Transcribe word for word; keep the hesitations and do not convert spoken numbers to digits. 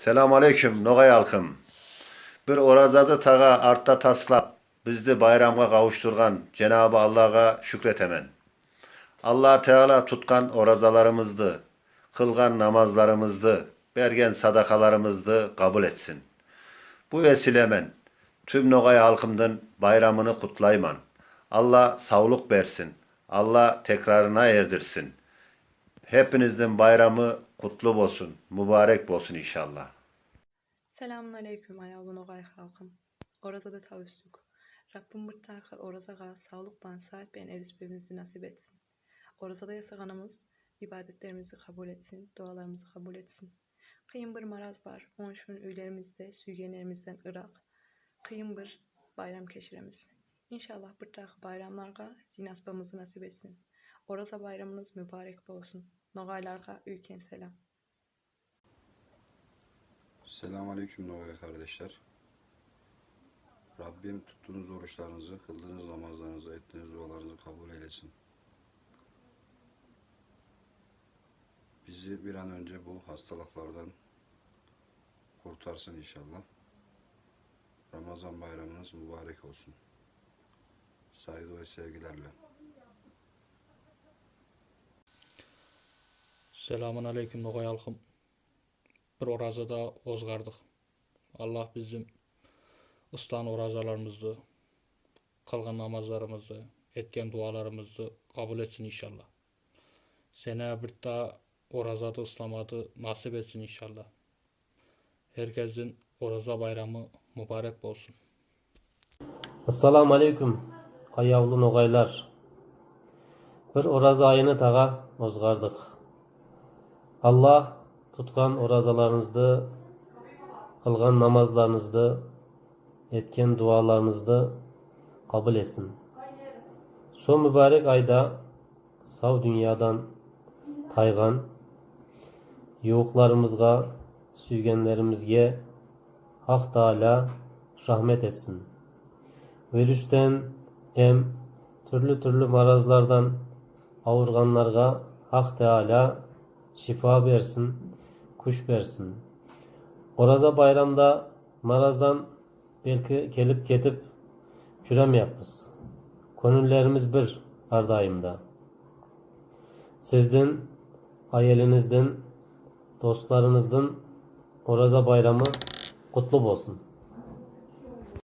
Селам алейкум, ногай халкым. Бир оразады тага артта таслап, бизди байрамга кавуштурган Женабы Аллага шуькир этемен. Алла Таала туткан оразаларымызды, кылган намазларымызды, берген садакаларымызды кабыл этсин. Бу весиле мен туьм ногай халкымдынъ байрамыны кутлайман. Алла савлык берсин. Алла текрарына эрдирсин. Хепинъиздинъ байрамы кутлу болсун, мубарек болсун иншалла. Selamun aleyküm, ayavlu nogay halkım. Orazada tavustük. Rabbim bir dahaki orazag'a sağlık ban, saat ben erişmemizi nasip etsin. Orazada yasağanımız ibadetlerimizi kabul etsin, dualarımızı kabul etsin. Kıyın bir maraz bar, onun için üylerimizde süygenlerimizden ırak, kıyın bir bayram keçiremiz. İnşallah bir dahaki bayramlarga dinasbamızı nasip etsin. Oraza bayramınız mübarek bolsun. Nogaylarga üyken selam. Selamünaleyküm nogay kardeşler. Rabbim tuttuğunuz oruçlarınızı, kıldığınız namazlarınızı, ettiğiniz dualarınızı kabul eylesin. Bizi bir an önce bu hastalıklardan kurtarsın inşallah. Ramazan bayramınız mübarek olsun. Saygı ve sevgilerle. Selamün aleyküm nogay halkım. Bir orazada ozgardıq. Allah bizim ıslan orazalarımızdı, kılgan namazlarımızdı, etken dualarımızdı kabul etsin inşallah. Sene bir daa orazada ıslamadı nasip etsin inşallah. Herkesin oraza bayramı mübarek bolsun. Ассаламу алейкум, аявлы ногайлар. Бир ораза айыны тага озгардык. Алла тутган оразаларыгызды, кылган намазларыгызды, эткен дуаларыгызды кабыл этсин. Со мубарек айда сав дуныядан тайган ювыкларымызга, суьйгенлеримизге Хак Таала рахмет этсин. Вирустан эм туьрли-туьрли маразлардан авырганларга Хак Таала шифа берсин, куьш берсин. Ораза байрамда мараздан белки келип-кетип юремеекпиз. Коьнъиллеримиз бир ар дайым да. Сиздинъ, аьелинъиздинъ, досларынъыздынъ ораза байрамы кутлу болсын.